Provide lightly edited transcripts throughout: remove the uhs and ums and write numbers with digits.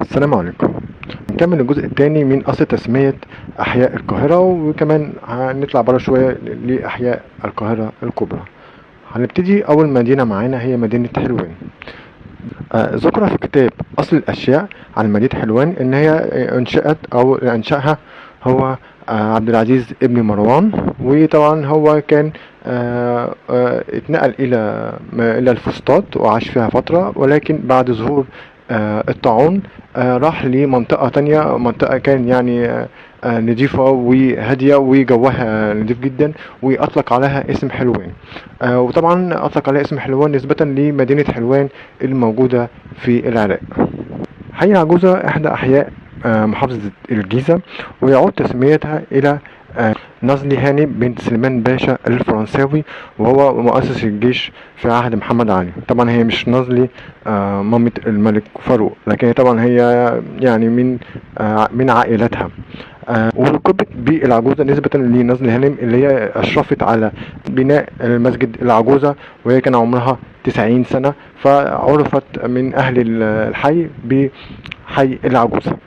السلام عليكم. نكمل الجزء الثاني من أصل تسمية أحياء القاهرة، وكمان هنطلع بره شوية لأحياء القاهرة الكبرى. هنبتدي أول مدينة معانا هي مدينة حلوان. ذكر في كتاب أصل الأشياء عن مدينة حلوان إن هي أنشأت أو أنشأها هو عبد العزيز ابن مروان، وطبعا هو كان اتنقل إلى الفسطاط وعاش فيها فترة، ولكن بعد ظهور الطاعون راح لمنطقة تانية، منطقة كان يعني نظيفة وهادية وجوها نظيف جدا، وأطلق عليها اسم حلوان. وطبعا أطلق عليها اسم حلوان نسبة لمدينة حلوان الموجودة في العراق. حي العجوزة إحدى أحياء محافظة الجيزة، ويعود تسميتها إلى نازلي هاني بنت سليمان باشا الفرنساوي، وهو مؤسس الجيش في عهد محمد علي. طبعا هي مش نازلي مامة الملك فاروق، لكن طبعا هي يعني من عائلتها. ولقبت بالعجوزة نسبة لنازلي هانم اللي هي أشرفت على بناء المسجد العجوزة، وهي كان عمرها 90 سنة، فعرفت من أهل الحي بحي العجوزة.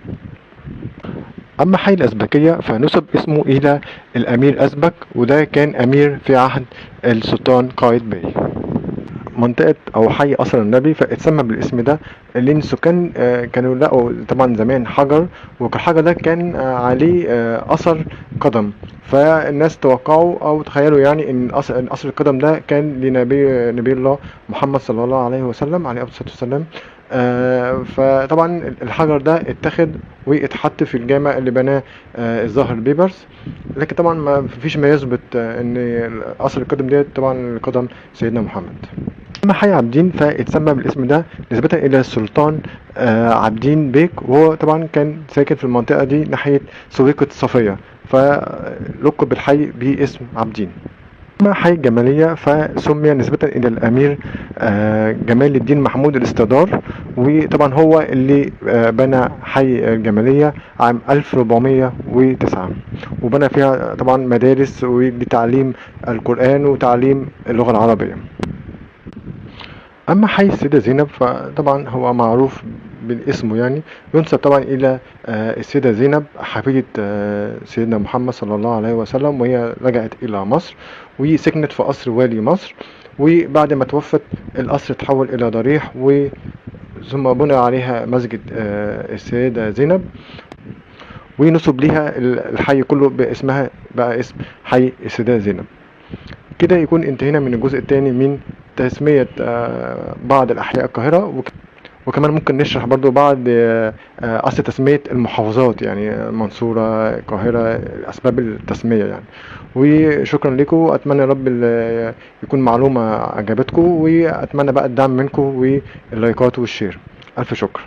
أما حي الأزبكية فنسب اسمه إلى الأمير أزبك، وده كان أمير في عهد السلطان قايتباي. منطقة أو حي قصر النبي فاتسمى بالاسم ده لأن السكان كانوا لقوا طبعا زمان حجر، والحجر ده كان عليه أثر قدم، فالناس توقعوا أو تخيلوا يعني إن أثر القدم ده كان لنبي الله محمد صلى الله عليه وسلم، عليه الصلاة والسلام. فطبعا الحجر ده اتاخد واتحط في الجامع اللي بناه الظاهر بيبرس، لكن طبعا ما فيش ما يثبت ان اثر القدم ديت طبعا قدم سيدنا محمد. اما حي عابدين فاتسمى بالاسم ده نسبة الى السلطان عابدين بيك، وهو طبعا كان ساكن في المنطقة دي ناحية سويقة صفية، فلقب الحي باسم عابدين. أما حي الجمالية فسمي نسبة إلى الأمير جمال الدين محمود الاستدار، وطبعا هو اللي بنى حي الجمالية عام 1409، وبنى فيها طبعا مدارس لتعليم القرآن وتعليم اللغة العربية. أما حي السيدة زينب فطبعا هو معروف بالاسم، يعني ينسب طبعا إلى السيدة زينب حفيدة سيدنا محمد صلى الله عليه وسلم، وهي رجعت إلى مصر وسكنت في قصر والي مصر، وبعد ما توفت القصر تحول إلى ضريح، ثم بنى عليها مسجد السيدة زينب، ونسب ليها الحي كله باسمها، بقى اسم حي السيدة زينب. كده يكون انتهينا من الجزء الثاني من تسمية بعض الأحياء القاهرة، وكمان ممكن نشرح برضو بعض أصل تسمية المحافظات، يعني المنصورة، القاهرة، أسباب التسمية يعني. وشكرا لكم، أتمنى يا رب يكون معلومة عجبتكم، وأتمنى بقى الدعم منكم واللايكات وال share. ألف شكر.